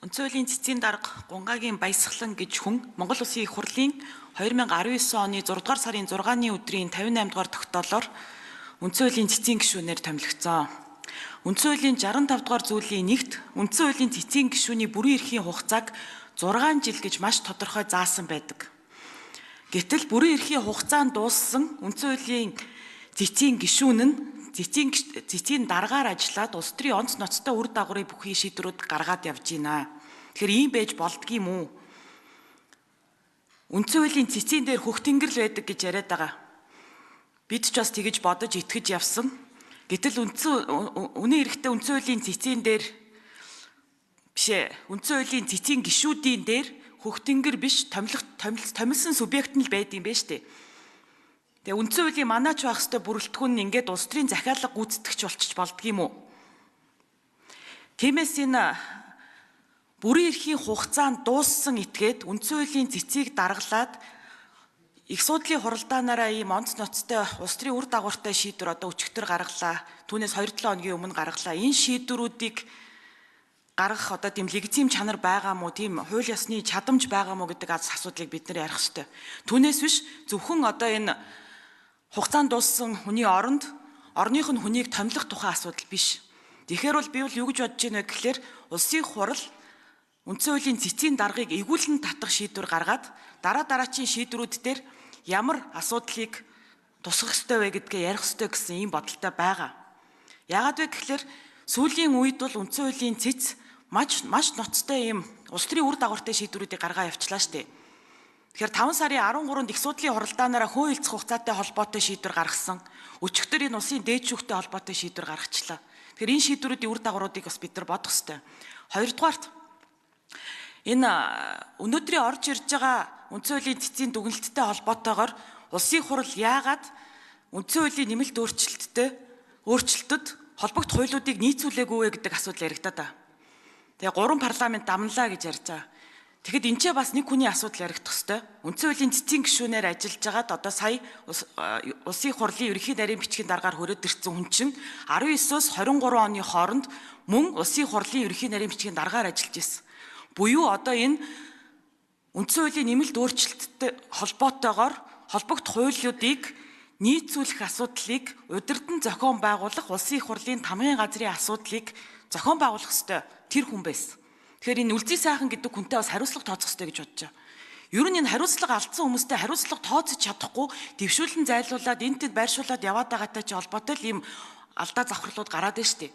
Үндсэн хуулийн цэцгийн дарга Гунгагийн Баясгалан гэж хүн Монгол Улсын Их Хурлын 2019 оны 6 дугаар сарын 6-ны өдрийн 58 дугаар тогтоолоор Үндсэн хуулийн цэцгийн гишүүнээр томилогдсон. Үндсэн хуулийн 65 дугаар зүйлийн нэгт Үндсэн хуулийн цэцгийн гишүүний бүрэн эрхийн хугацааг 6 жил гэж маш тодорхой заасан байдаг. Гэтэл бүрэн эрхийн хугацаанд дууссан Үндсэн хуулийн цэцгийн гишүүн нь цэцгийн даргаар ажиллаад улс төрийн онц ноцтой үр дагаврын бүхий шийдвэрүүд гаргаад явж байна. Тэгэхээр ийм байж болдгийм үү? Үндсэн хуулийн цэцгийн дээр хөх тэнгэрл байдаг гэж яриад байгаа. Бид ч бас тэгэж бодож итгэж явсан. Гэтэл үндсэн үнэн хэрэгтээ үндсэн хуулийн цэцгийн дээр биш үндсэн хуулийн цэцгийн гишүүдийн дээр хөх тэнгэр биш томилсон субъект нь л байд юм байна шүү дээ. Тэгээ үндсэн хуулийн манаач байх ёстой бүрэлдэхүүн нь ингээд улс төрийн захиалга гүйцэтгэгч болчих болдгийм үү? Тиймээс энэ бүрэн эрхийн хугацаанд дууссан этгээд үндсэн хуулийн цэцгийг даргалаад их суудлын хуралдаанаараа ийм онц ноцтой улс төрийн үр дагавартай шийдвэр одоо өчигдөр гаргалаа. Түүнээс 2-7 хоногийн өмнө гаргалаа. Энэ шийдвэрүүдийг гаргах одоо тийм легитим чанар байгаа мó, тийм хууль ёсны чадамж байгаа мó гэдэг асуудлыг бид нар ярих ёстой. Түүнээс биш зөвхөн одоо энэ хугацаанд дууссан хүний оронд орных нь хүнийг томилох тухай асуудал биш. Тэгэхээр бол би бол юу гэж бодож байна вэ гэхлээр улсын хурал үндсэн хуулийн цэцгийн даргыг эргүүлэн татах шийдвэр гаргаад дараа дараачийн шийдвэрүүд дээр ямар асуудлыг тусгах ёстой вэ гэдгээ ярих ёстой гэсэн ийм бодолтой байгаа. Яагаад вэ гэхлээр сүүлийн үед бол үндсэн хуулийн цэц маш маш ноцтой ийм улс төрийн үр дагавартай шийдвэрүүдийг гаргаа явуулчлаа шүү дээ. Тэгэхээр 5 сарын 13-нд их суудлын хуралдаанаараа хөө хилцэх хугацаатай холбоотой шийдвэр гаргасан. Өчигдөр энэ улсын дээд шүүхтэй холбоотой шийдвэр гаргачлаа. Тэгэхээр энэ шийдвэрүүдийн үр дагавруудыг бас бид нар бодох ёстой. Хоёрдугаарт энэ өнөөдрийн орж ирж байгаа үндсэн хуулийн цэцгийн дүгнэлттэй холбоотойгоор улсын хурал яагаад үндсэн хуулийн нэмэлт өөрчлөлтөд холбогдох хуулиудыг нийцүүлээгүй вэ гэдэг асуудал яригдаад байгаа. Тэгээ 3 парламент дамналаа гэж ярьж байгаа. Тэгэхэд энэ ч бас нэг хүний асуудал яригдах ёстой. Үндсэн хуулийн цэцгийн гишүүнээр ажиллаж байгаад одоо сая улсын хурлын ерөнхий нарийн бичгийн даргаар хүрээд ирсэн хүн чинь 19-оос 23 оны хооронд мөн улсын хурлын ерөнхий нарийн бичгийн даргаар ажиллаж байсан. Буюу одоо энэ үндсэн хуулийн нэмэлт өөрчлөлттэй холбоотойгоор холбогдох хуулиудыг нийцүүлэх асуудлыг удирдан зохион байгуулах улсын их хурлын тамгын газрын асуудлыг зохион байгуулах ёстой тэр хүн байсан. Тэгэхээр энэ үлзий сайхан гэдэг хүнтэй бас хариуцлага тооцох ёстой гэж бодож байгаа. Ер нь энэ хариуцлага алдсан хүмүүстэй хариуцлага тооцож чадахгүй дэвшүүлэн зайлуулад энэ тэнд байршуулад яваад байгаатай ч холбоотой л ийм алдаа завхарлууд гараад байна шүү дээ.